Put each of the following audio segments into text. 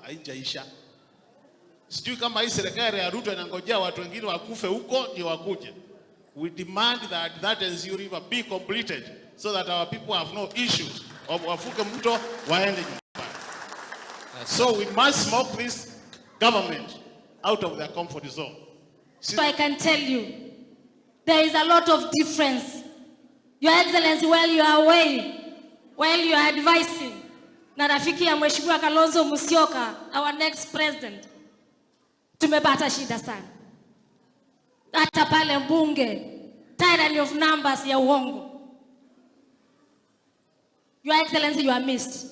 haijaisha. Sijui kama hii serikali ya Ruto inangojea watu wengine wakufe huko ndio wakuje. We demand that that Enziu River be completed so that our people have no issues of wavuke mto waende nyumbani. So we must smoke this government out of their comfort zone. So I can tell you, there is a lot of difference. Your Excellency, while you are away, while you are advising, na rafiki ya Mheshimiwa Kalonzo Musyoka, our next president, tumepata shida sana. Hata pale mbunge, tyranny of numbers ya uongo. Your Excellency, you are missed.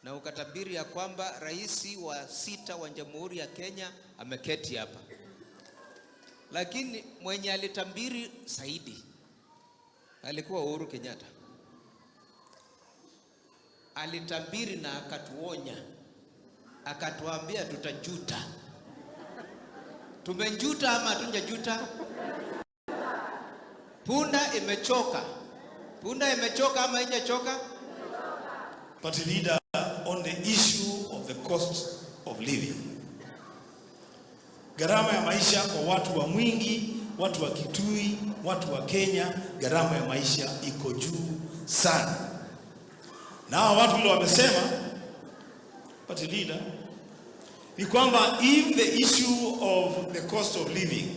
Na ukatabiri ya kwamba rais wa sita wa Jamhuri ya Kenya ameketi hapa, lakini mwenye alitabiri zaidi alikuwa Uhuru Kenyatta. Alitabiri na akatuonya, akatuambia tutajuta. Tumejuta ama hatujajuta? Punda imechoka. Punda imechoka ama haijachoka? Party leader on the issue of the cost of living. Gharama ya maisha kwa watu wa Mwingi, watu wa Kitui, watu wa Kenya, gharama ya maisha iko juu sana. Na hawa watu vile wamesema, party leader, ni kwamba if the issue of the cost of living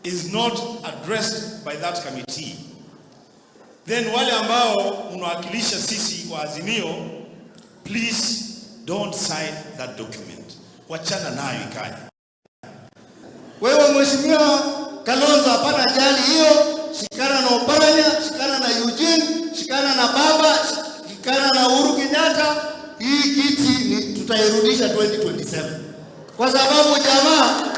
is not addressed by that committee, then wale ambao mnawakilisha sisi wa Azimio, please don't sign that document. Wachana nayo ikae. Kwa hiyo Mheshimiwa Kalonzo, hapana jali hiyo, shikana na Oparanya, shikana na Eugene, shikana na baba, shikana na Uhuru Kenyatta. Hii kiti ni tutairudisha 2027 kwa sababu jamaa